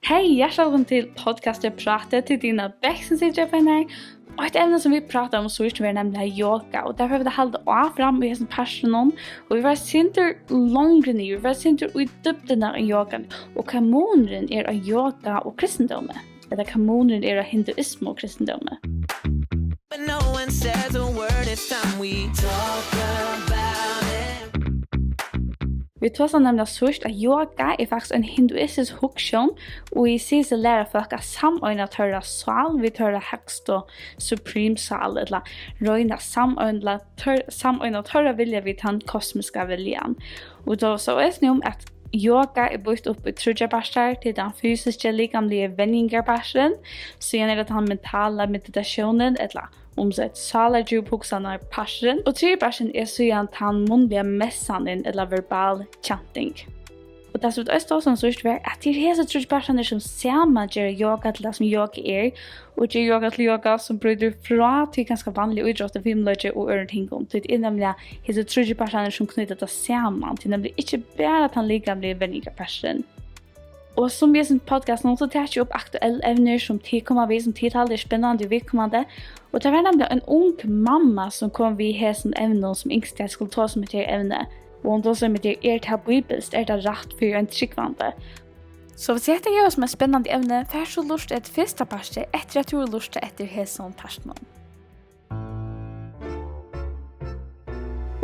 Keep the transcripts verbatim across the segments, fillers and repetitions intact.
Hey, hjartaliga vælkomin til podcastið Prátið, til Dina Bech, sum situr her. Eitt evni, sum vit prátaðu um síðst, var nemliga yoga, og tað fara vit at halda áfram í hesum partinum, og vit fara eitt sindur longri niður, vit fara eitt sindur í dýpdina í yoga, og hvat munurin er á yoga og kristindómi, ella hvat munurin er á hinduismu og kristindómi. But no one says a word, it's time we talk about it. Vit tosaðu nemliga síðst, at yoga er faktiskt ein hinduistisk hugsjón, og í sigur seg læra fólk at sameina teirra sál við teirra hægstu supreme sál, ella royna at sameina teir-, sameina teirra vilja við tann kosmiska viljan. Og vit tosaðu eisini um, at yoga er býtt upp í tríggjar partar, til tann fysiski, likamligi venjingarparturin, síðan er tað tann mentala meditatiónin, ella umsett sálardjúphugsanarparturin, og triði parturin er síðan tann munnliga messanin, ella verbal chanting. Og tað, sum vit eisini tosaðu um síðst, var, at tað eru hesir tríggir partarnir, sum saman gera yoga til tað, sum yoga er, og gera yoga til yoga, sum brýtur frá tí ganska vanliga ítróttin, fimleiki og øðrum tingum. Tí tað er nemliga hesir tríggir partarnir, sum knýta tað saman. Tað er nemliga ikki bara tann likamligi venjingarparturin. Og sum við hesum podcastinum, so taki eg upp aktuell evnir, sum tit koma við, sum tit halda er spennandi og viðkomandi. Og tað var nemliga ein ung mamma, sum kom við hesum evnum, sum ynskti, at eg skuldi tosa um hetta her evni. Og hon tosaði um hetta her, er tað bíbilskt, er tað rætt fyri ein trúgvandi? So vit seta her sum eitt spennandi evni, far so lurta eftir fyrsta parti, eftir at tú hevur lurtað eftir hesum partinum.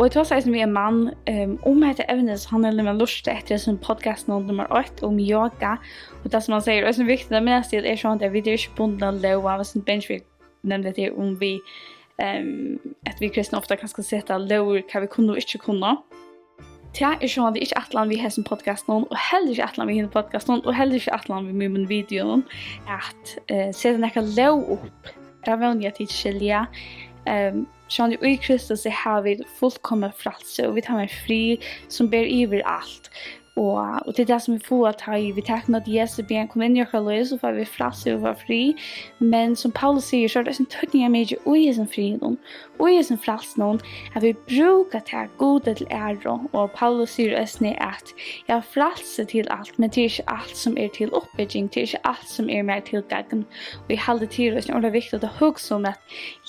Og eg tosaði eisini við ein mann, ehm, um hetta evnið, so hann hevur nemliga lurtað eftir hesum podcastinum nummar eitt um yoga. Og tað, sum hann sigur, er eisini viktigt at minnast, er, at er sjálvandi, at vit eru ikki bundin av lóg, og hann var so bangin fyri, nemliga, at tað er um vit, ehm, at vit kristnu ofta kanska seta lógir, hvat vit kunnu og ikki kunnu. Tað er sjálvandi ikki ætlan við hesum podcastinum, og heldur ikki ætlan við hinum podcastinum, og heldur ikki ætlan við mínum videoum, at, eh, seta nakra lóg upp. Tað vóni eg, at tit skilja. Ehm, sjálvandi í Kristusi hava vit fullkomið frælsi, og vit hava ein frið, sum ber yvir alt. Og, og tað er tað, sum vit fáa, tá ið vit taka ímóti Jesu bøn, kom inn í okkara lív, so fáa vit frælsi og fáa frið. Men sum Paulus sigur, so er tað eisini týdningarmikið í hesum friðinum, í hesum frælsinum, at vit brúka tað Gudi til æru. Og Paulus sigur eisini, at eg havi frælsi til alt, men tað er ikki alt, sum er til uppbygging, tað er ikki alt, sum er mær til gagn. Og eg haldi, tað er eisini ordiliga viktigt at hugsa um, at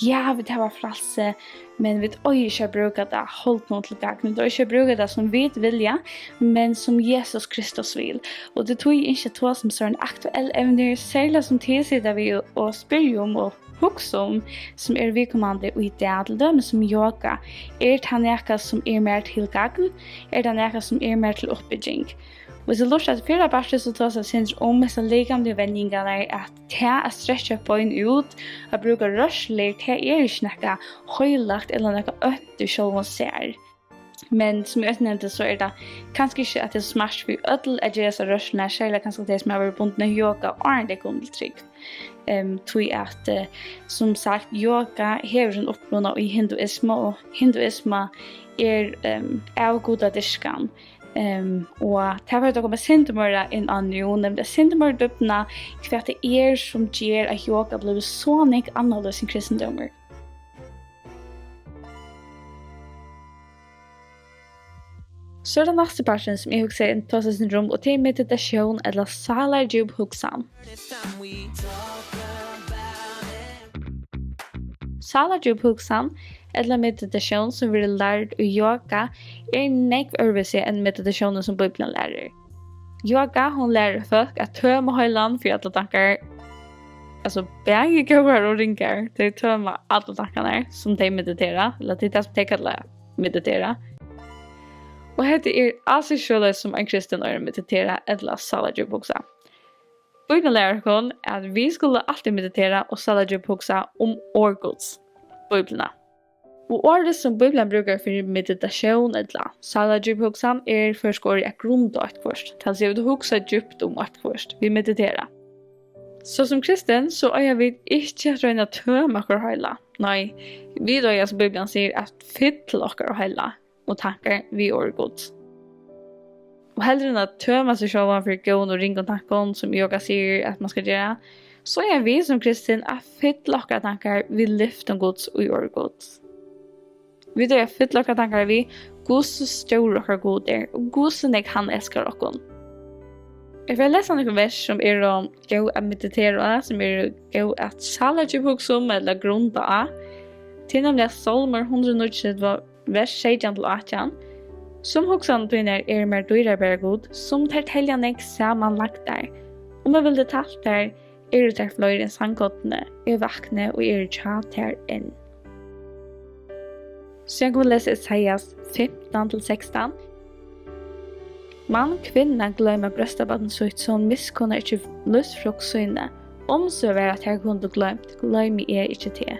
ja, vit hava frælsi, men vit eiga ikki at brúka tað holdinum til gagn. Vit eiga ikki at brúka tað, sum vit vilja, men sum Jesus Kristus vil. Og tað er tí, eg ynski at tosa um sovorðin aktuell evnir, serliga sum tit sita við og, og spyrja um og hugsa um, sum er viðkomandi í dag, til dømis sum yoga. Er tað nakað, sum er mær til gagn? Er tað nakað, sum er mær til uppbygging? Og hvis tú lurtar eftir fyrra parti, so tosaðu vit eitt sindur um hesar likamligu venjingarnar, at tað at strekkja eitt bein út, at brúka rørslur, tað er ikki nakað heilagt ella nakað ónt í sjálvum sær. Men sum eg eisini nevndi, so er tað kanska ikki, at tað er so smart fyri øll at gera hesar rørslurnar, serliga kanska tey, sum hava verið bundin av yoga, áðrenn tey komu til trúgv. Ehm, tí at, eh, sum sagt, yoga hevur sín uppruna í hinduismu, og hinduisma er, ehm, avgudadyrkan. Ehm, og tað fari eg at koma eitt sindur meira inn á nú, nemliga eitt sindur meira í dýpdina, hvat tað er, sum ger, at yoga blívur so nógv annarleiðis enn kristindómur. So er tað næsti parturin, sum eg hugsi eg tosa eitt sindur um, og tað er meditasjón ella sálardjúp hugsan. Sálardjúp hugsan, ella meditasjón, sum verður lærd í yoga, er nógv øðrvísi enn meditasjónin, sum Bíblian lærir. Yoga, hon lærir fólk at tøma heilan fyri allar tankar, altso, bæði góðar og ringar. Tey tøma allar tankarnar, sum tey meditera, ella tað er tað, sum tey kalla at meditera. Og hetta er als ikki soleiðis, sum ein kristin eigur at meditera ella sálardjúphugsa. Bíblian lærir okkum, at vit skulu altíð meditera og sálardjúphugsa um orð Guds, Bíbliuna. Og orðið, sum Bíblian brúkar fyri meditasjón ella sálardjúphugsan, er føroyska orðið at grunda eitthvørt. Tað vil siga, vit hugsa djúpt um eitthvørt. Vit meditera. So sum kristin, so eiga vit ikki at royna at tøma okkara heila. Nei, vit eiga, sum Bíblian sigur, at fylla okkara heila og tankar við orð Guds. Og heldur enn at tøma seg sjálvan fyri góðum og ringum tankum, sum yoga sigur, at mann skal gera, so eiga vit sum kristin at fylla okkara tankar við lyftum Guds í orð Guds. Vit eiga at fylla okkara tankar við, hvussu stórur okkara Gud er, og hvussu nógv hann elskar okkum. Eg fari at lesa nøkur vers, sum eru góð at meditera á, sum eru góð at sálardypphugsa um ella grunda á. Tað er nemliga Sálmur hundrað og níggjuogtretivu, vers seytjan til átjan: Sum hugsanir tínar eru mær dýrabærar, Gud, sum tær telja nógv samanlagdar. Um eg vildi talt tær, eru tær fleiri enn sandkornini. Eg vakni og eri hjá tær enn. Síðan kunnu vit lesa Esaias fimtan til sekstan. Man kvinna gloyma bróstabarn sítt, so hon miskunnar ikki lívsfrukt síni? Um so var, at tær kundu gloymt, gloymi eg ikki teg.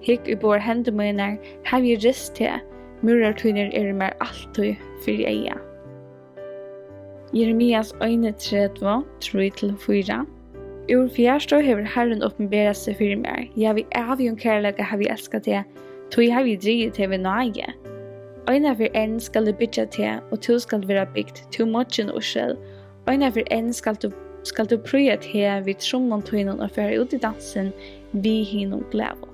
Hygg, í báðar hendur mínar havi eg rist teg, múrar tínir eru mær altíð fyri eyga. Jeremias einogtretivu, trý til fýra. Úr fjarstøðu hevur Harrin opinberað seg fyri mær, ja, við ævigum kærleika havi eg elskað teg, tí havi eg drigið teg við náði. Eina ferð enn skal eg byggja teg, og tú skalt vera bygd, tú moyggin Ísrael. Eina ferð enn skalt tú, skalt tú prýða teg við trummum tínum og fara út í dansin við hinum glaðu.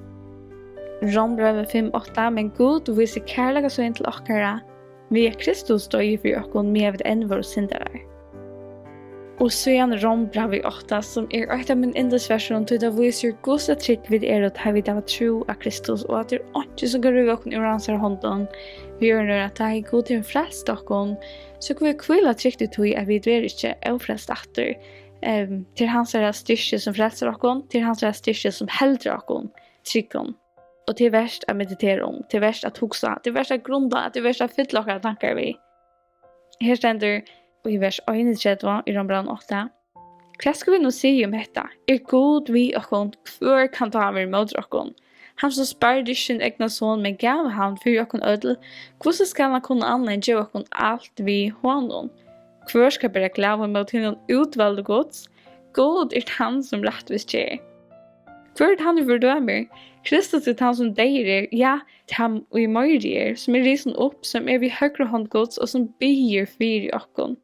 Rómbrævið fimm átta: Men Gud vísir kærleika sín til okkara, við at Kristus doyði fyri okkum, meðan vit enn vóru syndarar. Og síðan Rómbrævið átta, sum er eitt av mínum yndisversunum, tí tað vísir, hvussu trygg vit eru, tá vit hava trú á Kristus, og at tað er einki, sum kann ríva okkum úr hansara hondum. Við øðrum orðum, at tá ið Gud hevur frelst okkum, so kunnu vit hvíla trygt í tí, at vit verða ikki ófrelst aftur. Ehm, tað er hansara styrki, sum frelsir okkum, tað er hansara styrki, sum heldur okkum tryggum. Og tað er vert at meditera um, tað er vert at hugsa, tað er vert at grunda, tað er vert at fylla okkara tankar við. Her stendur í vers einogtretivu í Rómbrævinum átta: Hvat skulu vit nú siga um hetta? Er Gud við okkum, hvør kann tá vera ímóti okkum? Hann, sum spardi ikki sín egna son, men gav hann fyri okkum øll, hvussu skal hann kunna annað enn geva okkum alt við honum? Hvør skal bera klagu ímóti hinum útvaldu Guds? Gud er tann, sum rættvísger. Hvør er tann, ið fordømir? Kristus er tann, sum deyður er, ja, tann, ið meiri er, sum er risin upp, sum er við høgru hond Guds, og sum biður fyri okkum.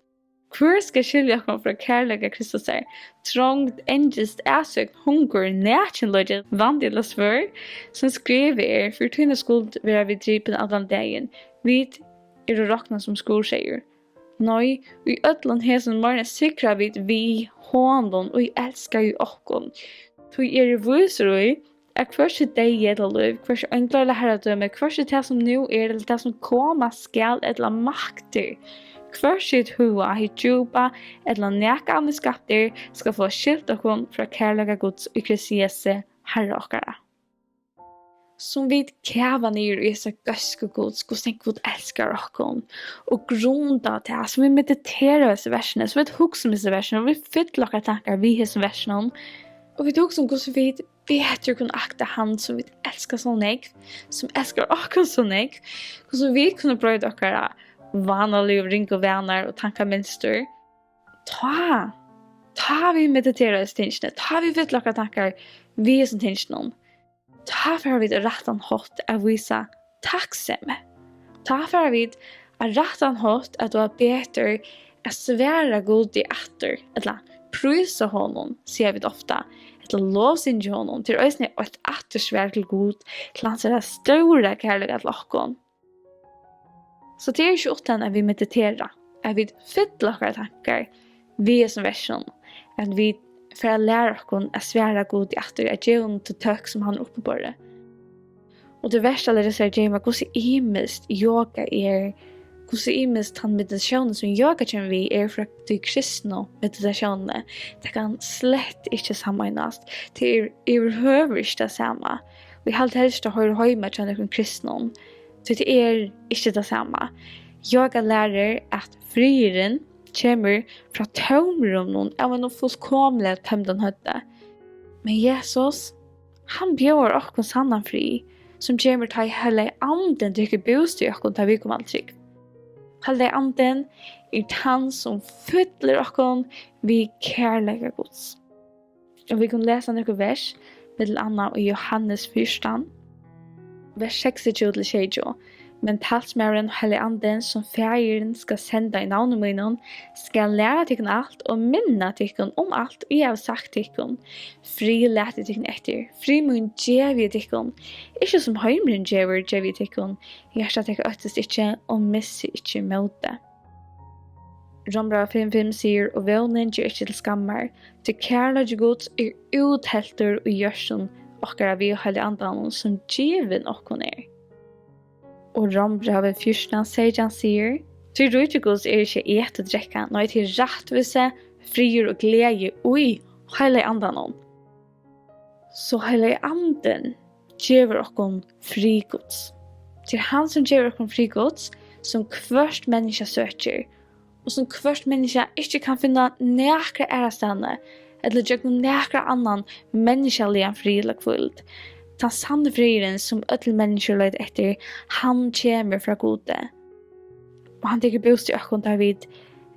Hvør skal skilja okkum frá kærleika Kristusar? Trongd, angist, atsókn, hungur, nakinleiki, vandi ella svørð, sum skrivað er: Fyri tína skuld verða vit dripin allan dagin, vit eru roknað sum skurðseyður. Nei, í øllum hesum meira enn sigra vit við honum, ið elskaði okkum. Tí eg eri vísur í, at hvørki deyði ella lív, hvørki einglar ella harradømi, hvørki tað, sum nú er, ella tað, sum koma skal, ella maktir, hvørki hitt høga, hitt djúpa, ella nakað annað skapt er, skal fáa skilt okkum frá kærleika Guds í Kristi Jesu, Harra okkara. Sum vit kava niður í hesa góðsku Guds, hvussu nógv Gud elskar okkum, og grunda tað, sum vit meditera hesi versini, sum vit hugsa um hesi versini, og vit fylla okkara tankar við hesum versunum, og vit hugsa um, hvussu vit betur kunnu akta hann, sum vit elska so nógv, sum elskar okkum so nógv, hvussu vit kunnu broyta okkara vánaligu, ringu vanar og tankamynstur. Tá, tá vit meditera hesi tingini, tá vit fylla okkara tankar við hesum tingunum, tá fara vit á rættan hátt at vísa takksemi. Tá fara vit á rættan hátt at duga betur at svara Gudi aftur, ella prísa honum, siga vit ofta, ella lovsyngja honum. Tað er eisini eitt aftursvar til Gud, til hansara stóra kærleika til okkum. So tað er ikki uttan at vit meditera, at vit fylla okkara tankar við hesum versunum, at vit fara at læra okkum at svara Gudi aftur, at geva honum tað tøkk, sum hann uppiborar. Og tað versta, læra sær at geyma, hvussu ymiskt yoga er, hvussu ymiskt tann meditatiónin, sum yoga kemur við, er frá tí kristnu meditatiónini. Tað kann slett ikki samanlíknast. Tað er yvirhøvur ikki tað sama. Og eg haldi helst, tað hoyrir heima hjá nøkrum kristnum. Tí tað er ikki tað sama. Yoga lærir, at friðurin kemur frá tómrúminum av einum fullkomiliga tømdum høvdi. Men Jesus, hann bjóðar okkum sannan frið, sum kemur, tá ið Heilagi Andin tekur bústað í okkum, tá vit koma til trúgv. Heilagi Andin er tann, sum fyllir okkum við kærleika Guds. Og vit kunnu lesa nøkur vers, millum annað í Jóhannes fjúrtan, vers seksogtjúgu til sjeyogtjúgu. Men talsmaðurin, Heilagi Andin, sum Faðirin skal senda í navni mínum, skal læra tykkum alt og minna tykkum um alt, ið eg havi sagt tykkum. Frið lati eg tykkum eftir, frið mín gevi eg tykkum. Ikki sum heimurin gevur, gevi eg tykkum. Hjarta tykkara óttist ikki og missi ikki mótið. Rómbrævið fimm fimm sigur: "Og vónin ger ikki til skammar, tí kærleiki Guds er útheltur í hjørtum okkara við Heilaga Andanum, sum givin okkum er." Og Rómbrævið fjúrtan seytjan sigur: "Tí ríki Guds er ikki at eta og drekka, nei, tað er rættvísi, friður og gleði í Heilaga Andanum." So Heilagi Andin gevur okkum frið Guds. Tað er hann, sum gevur okkum frið Guds, sum hvørt menniskja søkir, og sum hvørt menniskja ikki kann finna nakra aðrastaðni, ella gjøgnum nakra annan menniskjaligan frið ella hvíld. Tann sanni friðurin, sum øll menniskju leita eftir, hann kemur frá Gudi. Og hann tekur bústað í okkum, tá vit,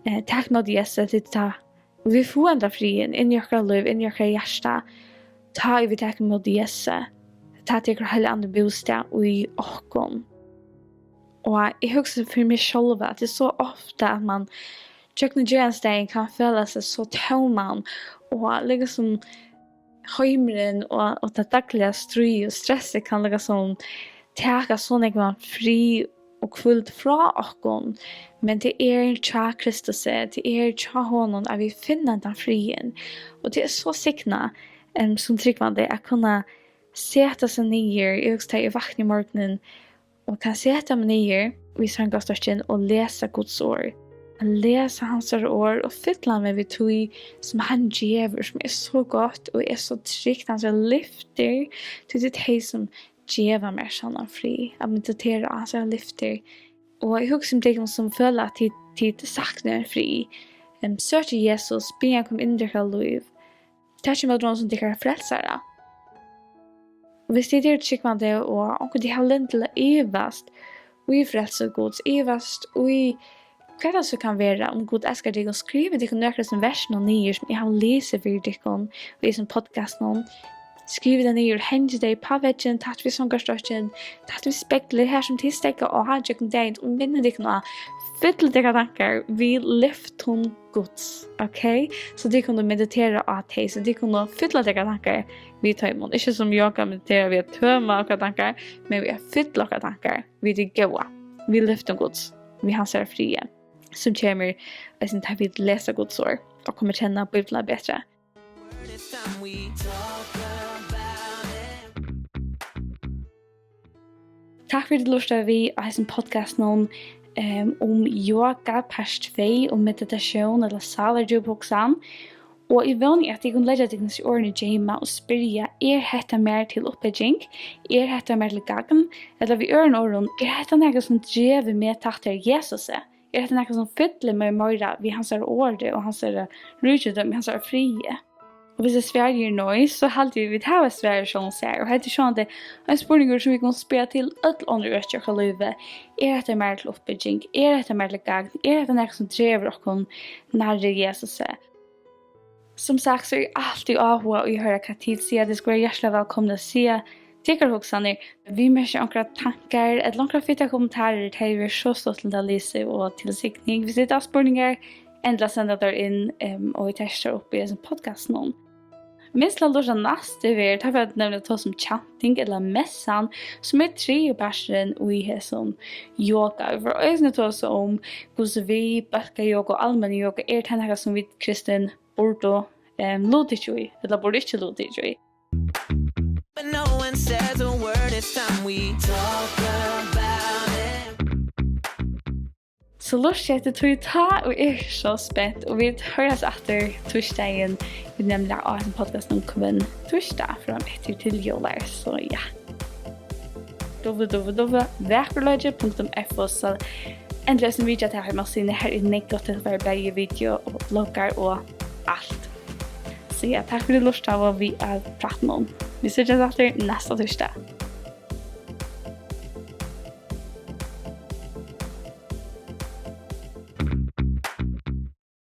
eh, taka ímóti Jesusi, tí tá, og vit fáa hendan friðin inn í okkara lív, inn í okkara hjarta, tá ið vit taka ímóti Jesusi, tá tekur Heilagi Andin bústað í okkum. Og eg hugsi fyri meg sjálva, at tað er so ofta, at mann gjøgnum gerandisdagin kann føla seg so tóman, og líkasum heimurin og, og tað dagliga stríð og stressið kann líkasum taka so nógvan frið og hvíld frá okkum. Men tað er hjá Kristusi, tað er hjá honum, at vit finna hendan friðin. Og tað er so signað, em, sum trúgvandi at kunna seta seg niður. Eg hugsi, tá eg vakni í morgunin og kann seta meg niður við songastokkin og lesa Guds orð. At lesa hansara orð og fylla meg við tí, sum hann gevur, sum er so gott og er so trygt. Hansara lyftir, tí tað er tey, sum geva mær sannan frið, at meditera á hansara lyftir. Og eg hugsi um tykkum, sum føla, at tit, tit sakna ein frið. Em, søkið Jesus, bið hann koma inn í tykkara lív. Takið ímóti honum sum tykkara frelsara. Og viss tit eru trúgvandi og onkuntíð hava lendi til at ivast í frelsu Guds, ivast í, hvat tað so kann vera, um Gud elskar tykkum, skrivið tykkum nøkur av hesum versunum niður, sum eg havi lisið fyri tykkum í hesum podcastinum. Skrivið tey niður, hangið tey upp á veggin, tætt við songarstokkin, tætt við speglið, har sum tit steðga á gjøgnum dagin, og minnið tykkum á, fyllið tykkara tankar við lyftum Guds, ok? So tit kunnu meditera á tey, so tit kunnu fylla tykkara tankar við teimum. Ikki sum yoga, meditera við at tøma okkara tankar, men við at fylla okkara tankar við tí góða, við lyftum Guds, við hansara friði, sum kemur eisini, tá vit lesa Guds orð og koma at kenna Bíbliuna betri. Takk fyri at tit lurtaðu við á hesum podcastinum, em, um yoga, part tvey, um meditasjón ella sálardjúphugsan. Og eg vóni, at tit kunnu leggja tykkum í orðini geyma og spyrja: Er hetta mær til uppbygging? Er hetta mær til gagn? Ella við øðrum orðum, er hetta nakað, sum dregur meg tættari Jesusi? Er hetta nakað, sum fyllir meg meira við hansara orði og hansara ríkidømi, hansara friði? Og viss svarið er nei, so haldi eg, vit hava svarið sjálvum sær. Og hetta er sjálvandi ein spurningur, sum vit kunnu spyrja til øll onnur øki í okkara lívi. Er hetta mær til uppbygging? Er hetta mær til gagn? Er hetta nakað, sum dregur okkum nærri Jesusi? Sum sagt, so eri eg altíð áhugað í at hoyra, hvat tit siga. Tit skulu vera hjartaliga vælkomin at siga tykkara hugsanir, viðmerkja onkrar tankar ella onkrar fittar kommentarar. Tað hevði verið so stuttligt at lesa og til signing. Viss tit hava spurningar, endiliga senda teir inn, em, og vit taka teir upp í hesum podcastinum. Minst til at lurta næstu ferð, tá fara vit nemliga at tosa um chanting ella messan, sum er triði parturin í hesum yoga. Vit fara eisini at tosa um, hvussu við bólkayoga og almenn yoga, er tað nakað, sum vit kristin burdu, em, luttikið í, ella burdu ikki luttikið í. But no one says a word, it's time we talk about it. So lurtið eftir tí tá, og eg eri so spent, og vit hoyrast aftur týsdagin, vit nemliga á hesum podcastinum hvønn týsdag frá um eftir til jólar, so ja. W W W vakurleiki punktum F O, so endiliga eisini vitja ta heimasíðuna, har er nógv gott tilfar, bæði video og bloggar og alt. So ja, takk fyri at lurta, og vit at prata um. Vit síggjast aftur næsta týsdag.